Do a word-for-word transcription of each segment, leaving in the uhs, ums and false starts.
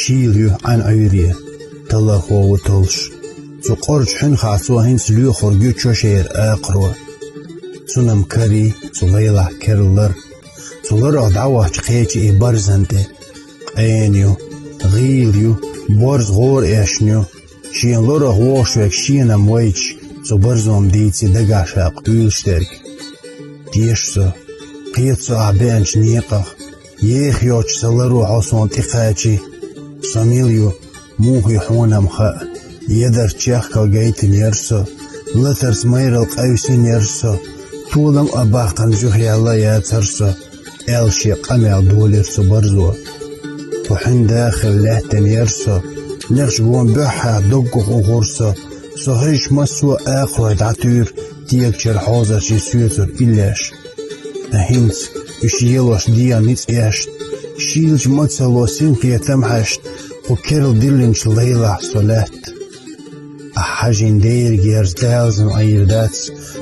Шийла ю Ӏан Ӏуьйре, талархо ву толуш. Цу къорачу хьуьнхахь цо хӀинца лоьхург ю чо шера акхаро. Цунна-м карий цу лайлахь керла лар. Цу ларах дӀавахча кхечи и барзан тӀе. Къена ю, гӀийла ю, борз гӀора эшна ю. Шена лорах вогӀуш верг шена-м вайча, цу барзо-м дийци дагахь ша къуьйлуш дерг. Теша со, кхета со ахь беанчу некъах, еха йоцчу сан ларо хьо суна тӀекхачий. Со мила ю, муха ю хьуна-м хаьа, ядарца чехкал гайтина яра со, латарца майралла къевсина яра со, толам а баккхина жухьяьлла яцара со, аьлла шен къамел долийра цу барзо. Кху хьуьнда хилла лаьттина яра со, нехачу гон буьххьехь доггах ухура со, со хезча массо а акхарой дӀатуьйра, тегачара хьозарчий соьцура иллеш. Ткъа хӀинца уьш елош дегӀан ницкъ эшна, шийлачу мацалло синкхетам хьаьшна, кху керла диллинчу лайлахь со лаьтта. Ахь хьажийна дерг ерза далазам Ӏийр дац,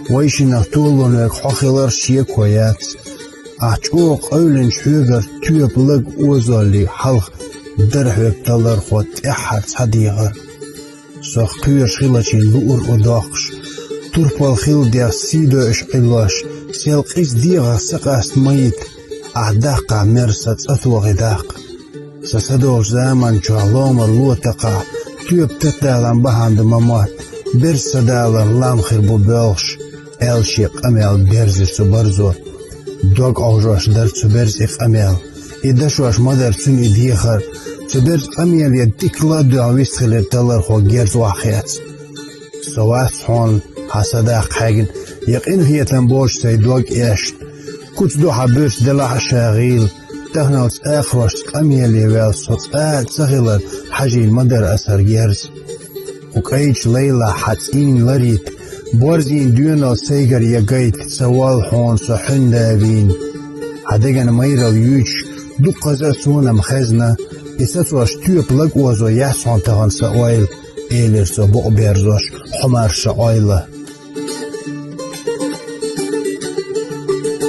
вайшиннах толлун верг хьо хилар шеко яц. Ахь чӀогӀа къевлинчу хьоьгара тоьпа лаг озоллий хьалха дара хьоьга талархо тӀаьххьара цхьа дехар. Сох кхоьруш хилачийн луург а доккхуш, турпал хилла деш сий дойуш Ӏиллош, сел къиза дегӀах са къаста ма йита, ахь даккхахь мера сан цӀа тохий даккха. Сан са долчу заманчохь ломара ло такхахь, тоьпа татдалан бахьана ду ма мотта, берза ца далар лам хир бу боьлхуш, аьлла шен къамел берзира цу барзо. Дог Ӏовжош дара цу берза и къамел. И дашош ма дара цуьнан и дехар. Цу берза къамеле дика ладоьгӀна вистхилира талархо герз охьахецна. Со вац хьуна хьан са даккха хьегна, я къинхетам боцуш сайн дог эшна. Куц ду хьан буьрса делахь а ша гӀийла, таханалц акхарошца къамеле ваьлла со цкъа а ца хилар хьажийна ма дара аса хӀара герз. Кху кӀайчу лайлахь хьан цӀийнан лар йита, борзийн доьналла сайгара я гайта, ца воллу хьуна со хьуьнда вийна. Хьан деган майралла юьйцуш, дуккхаза а суна-м хезна, и сацош тоьпа лаг озо яц хьуна тахана сан ойла, элира цо букъ берзош, хьо марша Ӏойла.